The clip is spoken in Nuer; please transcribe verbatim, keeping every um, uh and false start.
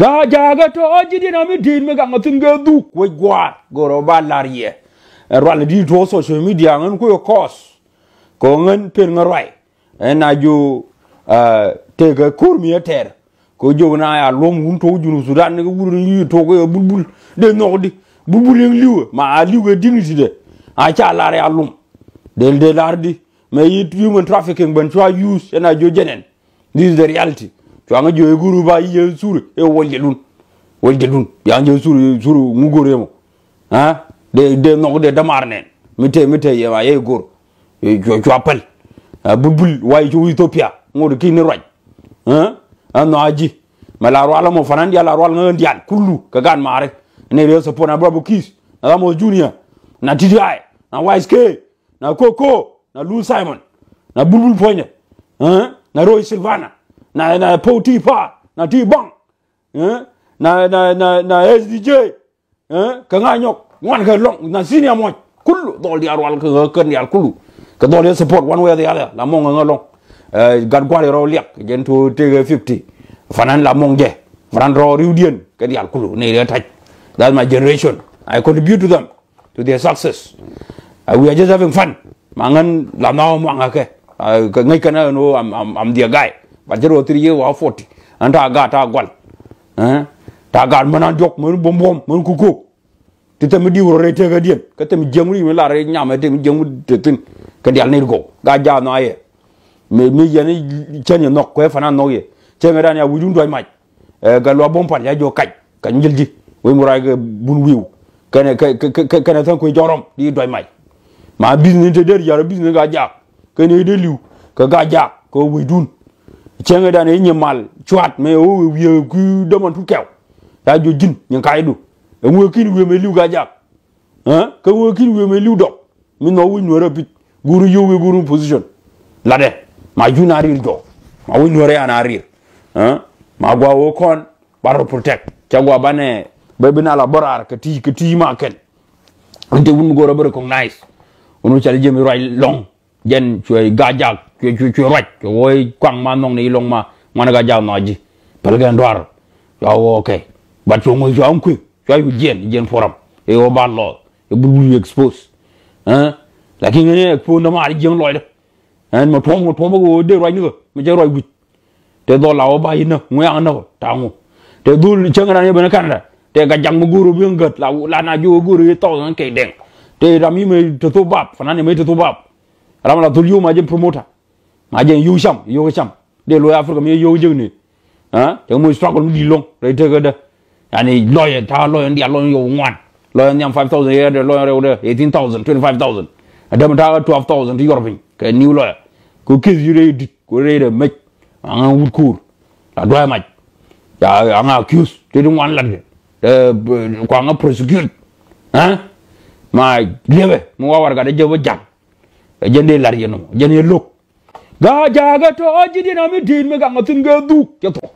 Ga̱a̱c ja̱a̱kɛ tɔ̱ ji̱ di̱n a mi di̱i̱t mi gaŋ a thi̱n kɛ dhuk wec gua̱a̱r go̱rɛ ba la̱r yɛ. Ɛ rual di tuɔɔk social media ŋän kui̱ kɔs. Kɛ ɣän pen ŋä ruay. Ɛn a jiö, ah, tëëkɛ ko̱r mi ɛ tɛr. Kɛ jiök na ya luɔ̱m wun tuɔɔk Junub Sudan ni kɛ wur ni yi tuɔɔk kɛ bulbul. Dee nhɔk di. Bulbul in li̱wɛ. Ma a li̱w kɛ dignity dɛ. A ca lar ya luɔ̱m. Dee, dee lar di. Mɛ yi human trafficking ben cua use. Ɛn a jiö jɛnɛn. This is the reality. Cuaŋä jiö i̱ guru ba yi yɛ suri i̱ wol jɛ lun. Wol jɛ lun. Biaŋ jɛ suri, suri ŋu guru yɛ mɔ. Ha? De, de nhɔk de damar nɛn. Mi te, mi te yɛ ma yɛ guru. Cua, cua päl. Ah, bulbul wa yi cu Ethiopia. Ŋot ki ni ruac. Ha? Ɛn nhɔ a ji̱. Mɛ la rual mɔ fanan dial la rual ŋä dial. Kulu. Kɛ gan mari. Ni rɛ support na Bravo Kiss. Na Ramos Junior. Na T D I. Na Wise K. Na Koko, na Lou Simon, na Bulbul Puɔnyɛ, eh, na Roy Silvana, na, na Paul T Pa, na T Bang, eh, na, na, na, na S D J, eh, kɛ ŋa nyɔk, ŋuan kɛ lɔŋ, na senior muɔc, kulu, dhɔl diaal rual kɛ, kɛ diaal kulu, kɛ dhɔl yɛ support one way or the other, la mɔŋ ŋa lɔŋ, eh, gat gua̱l rɔ liak, jɛn to tëëkɛ fifty, fanan la mɔŋ jɛ, fanan rɔ riwdiɛn, kɛ diaal kulu, ni rɛ tac, that's my generation, I contribute to them. To their success. Uh, we are just having fun. Ma ŋän la nhɔk muaŋ akɛ. Uh, ŋäc kɛn ɛ no, I'm, I'm, I'm their guy. But jɛ ruɔ thiri yɛ wa forty. Ɛn ta gaat ta gual. Eh? Ta gaat mɛn an diɔk, mɛn buɔm buɔm, mɛn kukuk. Ti thɛm mi diw rɔ rɛy tëkädiɛn. Kä thɛm jiɛŋ wuni mi la rɛy nyam ɛ thɛm jiɛŋ wuni te thin. Kɛ dial ni gɔw. Gaat jaak nhɔk ayɛ. Mi, mi yɛn cɛn yɛ nhɔk, kuɛ fanan nhɔk yɛ. Cɛn kɛ dan ya wi̱dun duac mac. Eh, kɛ luaak buɔ̱m pal ya jiök kac kɛ nyil ji̱ wec mi ruac kɛ bun wi̱i̱w kɛnɛ kɛ kɛ kɛ kɛnɛ tha̱a̱ŋ kuec jɔrɔm di duac mac. Ma business te der yar business Ga̱a̱c jaak kɛnɛ dee li̱w kɛ Ga̱a̱c jaak kɛ wecdun. Cäŋɛ dan i̱ nyɛ mal cuat mɛ wä wi̱i̱ kui̱ däman tut kɛw. Ya jiök ji̱n nyin kacdu. Ɛŋu ɛ ki̱n wi̱i̱ mɛ li̱w Ga̱a̱c jaak. Kä wee ki̱n wi̱i̱ mëë li̱w dɔk mi nhɔk wi̱c nuäärä pi̱c. Guur yio̱w wi̱i̱ guur mi position. Latdɛ ma jun a ri̱i̱r jɔk ma wi̱c nuäärä yan a ri̱i̱r. Ma gua wee kɔn ba rɔ protect ca gua banɛ bɛ bi na la bä raar kɛ ti̱i̱ kɛ ti̱i̱ ma kɛn. Inte wun mi go̱o̱rä bä recognize. Wun mi cal ji̱ mi ruac lɔ̱ŋ. Jɛn cuɛ Ga̱a̱c jaak cuɛ cuɛ cuɛ ruac cuɛ wee kuaŋ ma nhɔk ni ilɔ̱ŋ ma ŋuan Ga̱a̱c jaak nhɔk ji̱. Päl kɛn duaar. Cua wee okay. But cuɛ ŋuɔ̱th cua wun kui̱. Cua cu jiɛn jiɛn forum. Ɛ ɣöö ba lɔɔth ɛ bul bul expose. Lakin ŋäni expose nɔmɔ a di jiäŋ lɔcdä. Ɛn mɛ tuɔ̱m mɛ tuɔ̱m ɛ ɣöö dee ruac nikä mɛ cɛ ruac wi̱c. Tɛ dhɔl la wä ba yi näk ŋuɛ̈ɛ̈ŋ näk ta̱a̱ ŋu. Tɛ dhul cäŋ ran yɛ ben Canada tɛ ka jaŋ mɛ go̱o̱r wä bi ŋät la na jiök wä go̱o̱r yi thousand kɛ dɛŋ. Tɛ ram yi mɛ te thop bap fanan yɛ mɛ te thop bap. Ram la thol yio̱w ma jɛ promoter. Ma jɛ yio̱w cam yio̱w cam. Dee luɔi Africa mi yio̱w jek ni. Cɛ moc struggle mi di̱i̱t lo̱ŋ rɛy tekädä. Yani lawyer ta̱a̱ lawyer diaal lawyer yio̱w ŋuan. Lawyer nhiam five thousand yɛ dee lawyer rɛw dee eighteen thousand, twenty five thousand. Ɛ dämɛ ta̱a̱ twelve thousand ti yɔr piny kɛ new lawyer. Kɛ case yi rɛy di̱t kɛ rɛy dee mec. Aŋa wut kuur la dua̱a̱c mac. Ca aŋa accuse ti ti ŋuan lat kɛ kuaŋa prosecute. Ma liɛpɛ mi wa warɛgak dee jɛ bä ja̱ŋ. Ɛ jɛn dee lat yɛ nɔmɔ jɛn yɛ lo̱k. Ga̱a̱c ja̱a̱kɛ tɔ̱ ji̱ di̱n a mi di̱i̱t mi gaŋ a thi̱n kɛ dhuk cɛ thuɔ̱k.